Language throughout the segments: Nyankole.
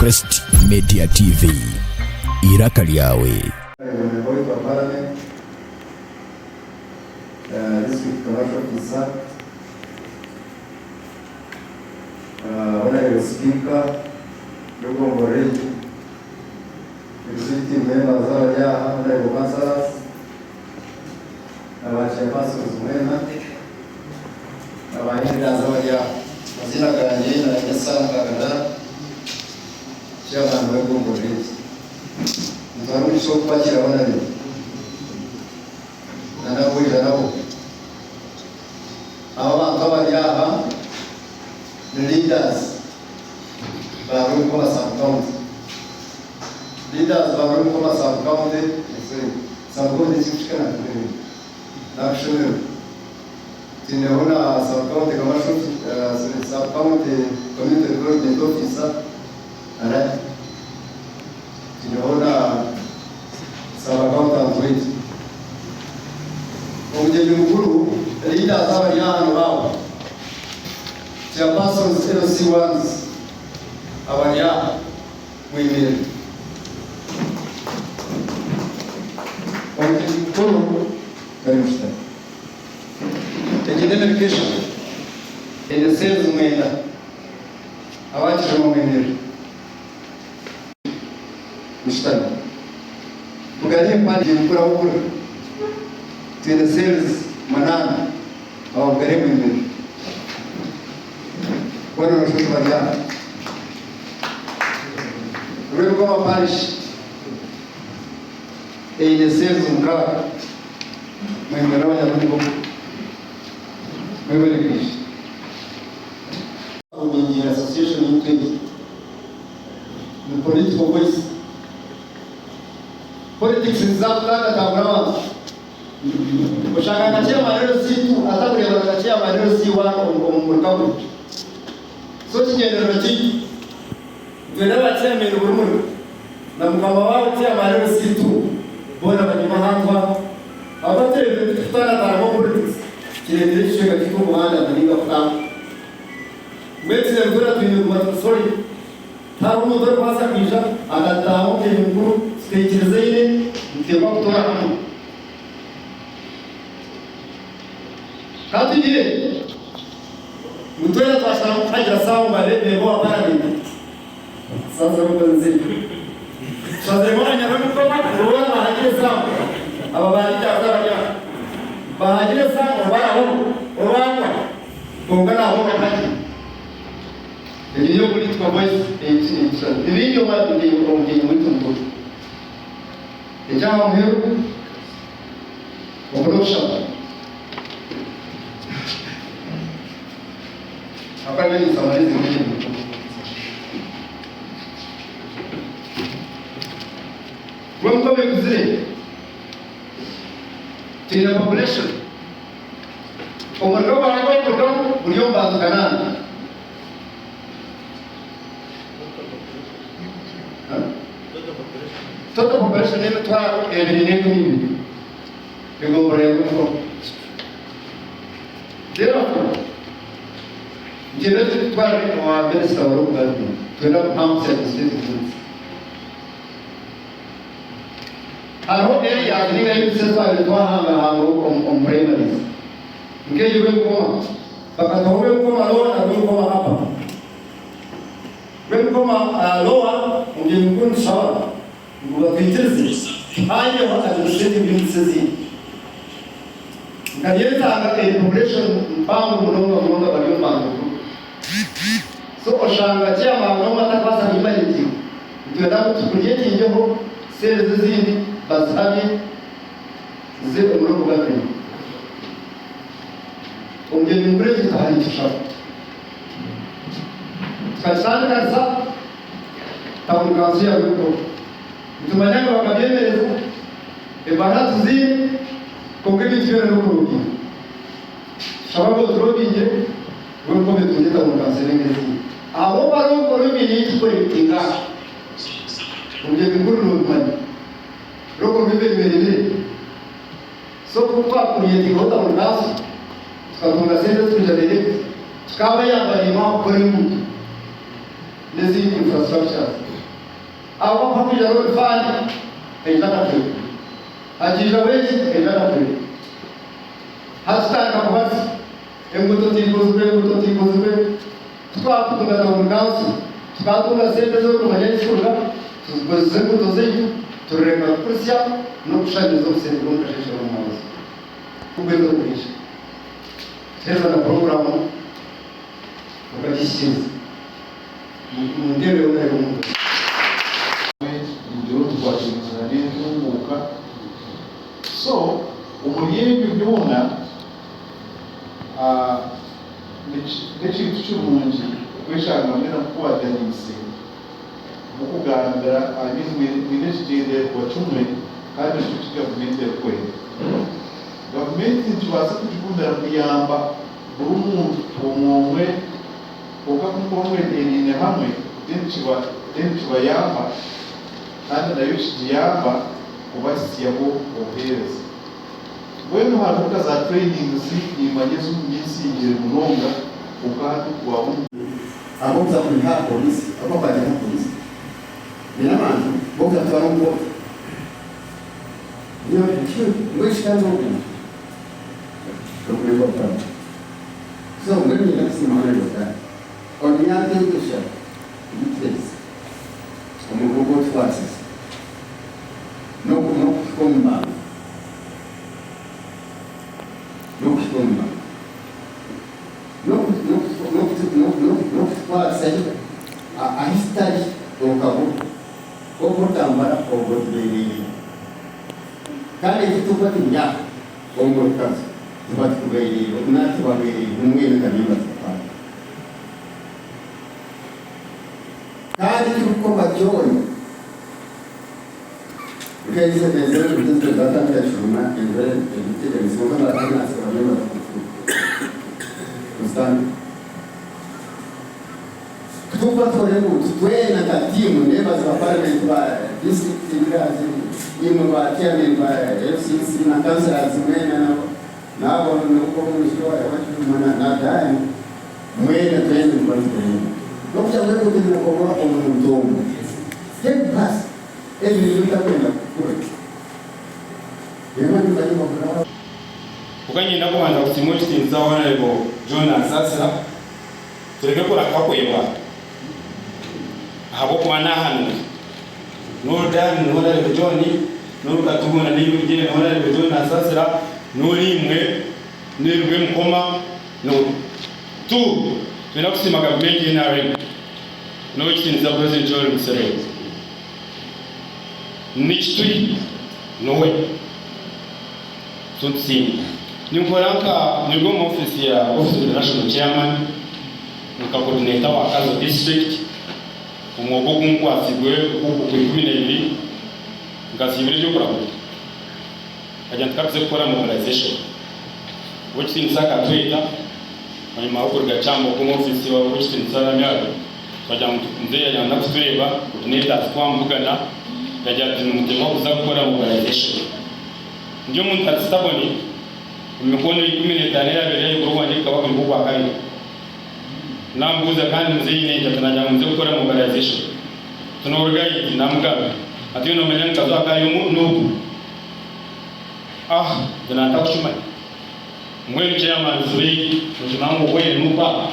Crest Media TV, eiraka ryawe. Member waitu wa Parliament, District Commercial Officer, Honourable Speaker w'egomborora egi, Executive members abari aha, Honourable Councillors na ba Chairpersons mwena na ba leaders abari aha. Amaziina gangye nanye Sam Kagadara, Chairman w'egomborora egi. Nitwara omugisha ogw'okubakiira Honourable na n'aboija nabo. Aba abantu abari aha ni leaders ba Rwemukoma Sub County. Leaders ba Rwemukoma Sub County, sorry, Sub County ekirikuhika na Nakushemererwa. Twineho na Sub County Commercial, sorry, Sub County Community Development Officer arahari. Twineho na Sub Accountant waitu. Omugyenyi mukuru, leaders abari aha nibaabo, Chairpersons, LC ones abari aha mwemerere. Omugyenyi mukuru bari mushutami. Egi n'emirika eshatu eine cells mwenda. Abakijuma mwemerere. Mushutami. Mugari empare mukuru ahu kuri. Twine cells munaana. Ababugari mwemerere. Boona noshusha oti bari aha. Rwebugoma parish eine cells mukaaga. Mwemerere abanyarwebugoma. Mwebare kwija. Omunyingira Association yaitu egi ni political voice. Politics niziza kutagatagura abantu. Oshanga nka chairman LC2 atakureebana na chairman LC1 omu muruka gwe. So ekigyendererwa kyaitu nitwenda ba chairman buri muruka na mukama waabo chairman LC2 boona banyime ahantu aho. Ahakuba tureebire ngu tikutaanataana omu politics kireetire ekicweka kyaitu omuhanda nainga kutaaha. Mbwenu twine kutuura twine kuguma turi solid. Tihariho omuntu orikubaasa kwija akatutaahaho omugyenyi mukuru tutaikirizaine, nituteekwa kutuura hamwe. Ka tugire ngu twena twasharamu kuhagira Sam ngu abe memba wa paramenti. Saasira omukozi Tushaziremu abanyarwemikono ngu boona bahagire Sam. Aba ba leaders abari aha bahagire Sam oba araho orwagwa kwonka naaho bakahagire. Egyo niyo political voice ei tushabire. Ni bingi omugyenyi waitu mukuru. Eky'aha muheru, oku n'okushaba. Ahakuba nyowe ninsamariza omugyenyi mukuru. Rwemikono ekuzire, twine population. Omurimo gwange gw'okurugamu guri omu bantu kanaana. Total population n'emitwaro ebiri n'enkumi ibiri egombolola ya Rwemikono. Therefore, ngyenda turikutwara owa Minister wa Local Government twenda kuhamutsya administrative units. Hariho areas ninga units ezi twabaire twahangahanga omu primaries nk'egi Rwemikoma bakatuha Rwemikoma Lower na Rwemikoma Upper. Rwemikoma Lower omugyenyi mukuru nitushaba ngu batwikirize tuhangeho administrative units ezindi. Nkaryetaaga eri population mpango munonga munonga bari omu bantu group. So oshanga chairman omwe atakubaasa kugimanyitinga. Nitwenda ngu tucreatingeho cells ezindi bazihamye zize omu local government. Omugyenyi mukuru ekyo tukaba nitushaba. Tukakitandika town council ya Rwebukoro. Nitumanya ngu bakabyemereza, ebaruha tuziine, kwonka ebintu byona n'okurobinga. Tushaba ngu oturobingye Rwebukoro etungye town council enga ezindi. Ahabw'okuba Rwebukoro ebaire erikukorekitinga aha. Omugyenyi mukuru nobimanya. Local government eremire. So ku twacreatingaho town council tukatunga sente ezitwija direct tukabayamba naimwe aha kukora enguuto n'ezindi infrastructures. Aho hakwija road fund haija akatebe. Hakiijaho eki haija akatebe. Hatutandika kubaza enguuto tiikozirwe, enguuto tiikozirwe. Kutwakutunga town council tukatunga sente ez'okumanya ekikuruga tuzikozesa enguuto zaitu turereka kukurisya n'okushanyiriza obusente bw'omukasheeshe n'omu mwabazyo. Okwezi okwija tuheereza na puroguraamu okagihikiiriza. Munteereho nayo omu ngaro. Ningira ngu tukwatiraine n'entunguuka. So omuri ebyo byona n'ekintu kirungi okweshanga mwena mukwataniise mukugambira I mean mwine ekigyendererwa kimwe kandi nikyo eki gavumenti erikwenda. Gavumenti nikibaasa kugigumira kuyamba buri muntu omwe omwe kwonka ku mukuba mweteeraine hamwe then kiba then kibayamba kandi nayo kigiyamba kubahitsyaho obuheereza. Mbwenu hariho nka za trainings nimanya ezi omumiisingire munonga kwonka hati twaba omu. Ab'okuza kwiha aha pooriisi, abu bakwatiire aha pooriisi, baine abantu b'okuza kutwara omu kooti. Mbwenu shi kandi ogu orikureebwa butanu. So mbwenu niinyenda kusiima Honourable Tata omu myaka egi eshatu ei tuherize omurimo ogu otukwasize n'okuhika omu bantu n'okuhika omu bantu n'okutukwatisa ahu tutari okabura obwo otambara obwo otubeereire kandi eki turikuba turi aha omu rukazo tuba tukubeereire nari tubabeereire mbwenu nka members of parliament. Kandi ekirikukorwa kyona nk'ensi ensi ensi zatandika kishoma enjura erikuteganisa kwonka baratandika bariyo nibaza kutandika. Kutukuba tukore ngu twena nka tiimu nebaza ba parliament ba district leaders imwe ba chairman ba FCC na councillors mwena naabo niko omushija wa na Diane mwena twena nituba nitukwenda nokugira ngu ebintu nibikorwa omuntu omwe take bus ebintu ebitakwenda kukura rero nimanya. Kwonka niinyenda kubanza kusiima ow'ekitiinisa Honourable John Nasasira tureke kuraka kwebwa ahabw'okuba naahanuka. N'orudaani ni Honourable John, n'orukatugunda n'eirugye ni Honourable John Nasasira, n'oriimwe n'erugwe Mukoma n'oru. Tu twine kusiima gavumenti ya nrm n'ow'ekitiinisa President Yoweri Museveni. Nikituri niwe. So nitusiima. Ninkora nka nirwe omu office ya Office of the National Chairman nka coordinator wa Kazo District. Omwoga ogu nkwatsibwe ogw'oku 12 nkasiimira eby'okurahuka. Nkagira nti katuze kukora mobilization. Ow'ekitiinisa akatweta bwanyima y'okuruga Kyambogo omu office ya Ow'ekitiinisa Namyalo twagira ngu muzeeyi yagira ngu nakutureeba coordinators twamubugana yagira ati nimuteekwa kuza kukora mobilization. Ndi omuntu ari stubborn, omu mikono 15 eyabaire ahaiguru ogwangye gukaba guri nk'ogwakabiri. Nambuuza kandi muzeeyi nenki ati nagira ngu nze kukora mobilization. Ati noruga hi? Ati namugambira. Ati iwe nomanya ngu Kazo akaba ari omu Nup? Ah nze nantakukimanya. Mbwenu chairman Zubeidi nokimanya ngu obwire Nup aha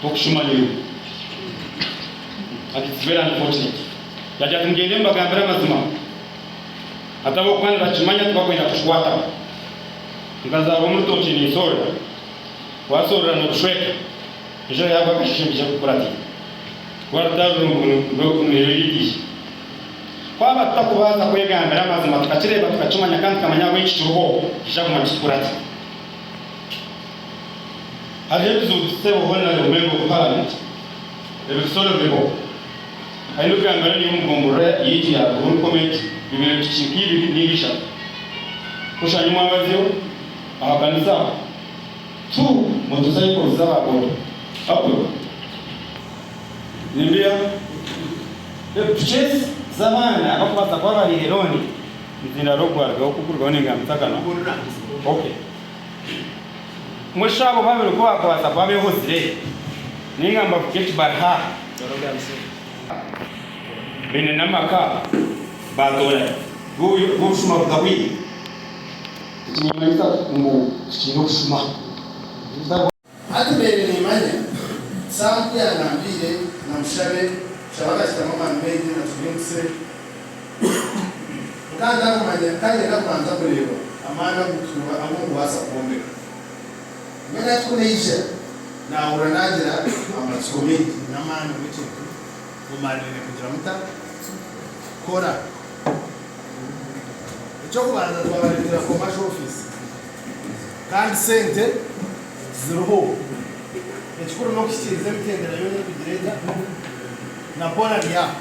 tokushumanya iwe. Ati it's very unfortunate. Yagira ati mugyende mubagambire amazima. Hati ahabw'okuba nibakimanya tibakwenda kukikwataho. Nkazaarwa omu rutookye ninsoorora. Wasoorora noorushweka, enjura yaagwa akasheshe niija kukuratira. Rwarutarura ngu niruyigiye. Twaba tutakubaasa kwegambira amazima tukakireeba tukakimanya kandi tukamanya ahabw'enki kiriho, nikiija kuguma nikitukuratira. Hariho ebizibu sebo Honourable Member of Parliament ebikusolvibwa. Aine okugambira niiwe omu gomborora yaitu ya Buhuru Comment bibaire piki nka ibiri ninga ishatu. Kushusha nyomwabazyo aha kanisa aho tu motorcycles z'aba boda Apple nimbiha piki ezi z'abaana abakubaasa kuba bariire loan nzindaro ogwarugaho kugurugaho ningambisa akanwa okay. Mbwenu abo babiri ku baakubaasa kuba beehozire, nainga mbavuge eki bari haaha. Baine n'amaka baatoora g'obushuma butahwire. Eki nikimanyisa ngu tukiine obushuma. Hati mbaire nimanya Sam ku yangambiire na mushabe kushaba akakitamu amaani maingi na tuhimbise nkaba ntakumanya nkaba niinyenda kubanza kureeba amaani agu agu nkubaasa kwombeka. Mbwenu hati ku naija naahurira naagira amatsiko maingi n'amaani ngu ekintu mumaririire kugira muta? Kukora. Eky'okubanza twabareetera commercial office kandi sente ziriho. Ekikuru n'okuhikiiriza emitendera yoona erikugira eta na Paul ari aha.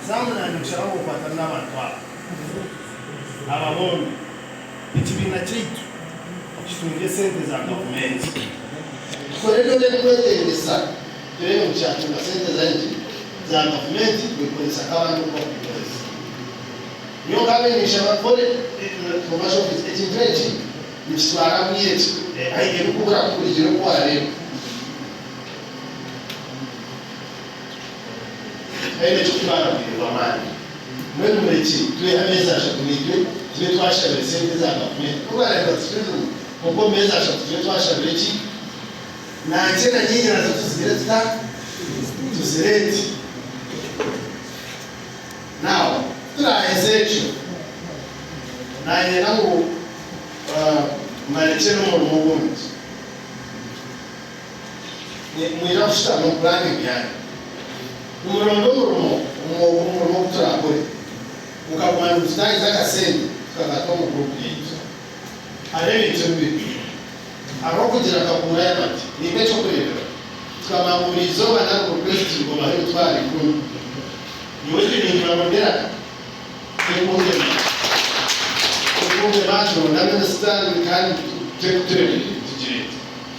Sam naanye nikushaba ngu okwatane n'abantu aba. Aba bombi. Ekibiina kyaitu kitungye esente za gavumenti. Tukore byona ebirikwetengyesa tureebe ngu kyatunga sente zaingi za gavumenti kubikoresa nk'abandi oku barikubikoresa. Nyowe nkabaire ninshaba tukore commercial office. Ekintu eki nikitwara bwire ki ebirikubura kurugiirira oku waareeba. Haine ekikutwara bwire bw'amaani. Mbwenu murekye twehe ameezi ashatu naitwe tube twashabire sente za gavumenti. Ku barabe batutwizemu kwonka omu meezi ashatu tube twashabire ki? Nankye na nyingi nazo tuzigire tuta? Tuzireete. Now ku turaaheze ekyo, nanyenda ngu mbarekye n'omurimo ogundi. Nimwija kushutama omu puraningi yaanyu, nimuronda omurimo omurimo ogu turaakore gukaguma nigututaahiza akasente tukakata omu guruupu yaitu. Hariho ebintu bibiri. Hariho okugira nka kuura y'amate. Nimpa eky'okureeberaho. Tukamanya ngu buri izooba nari buri kwezi turigobaho emitwaro ikumi. Nyowe ebyo nimbibarondera tekungema. Tekungema turonda minisita kandi tureebe.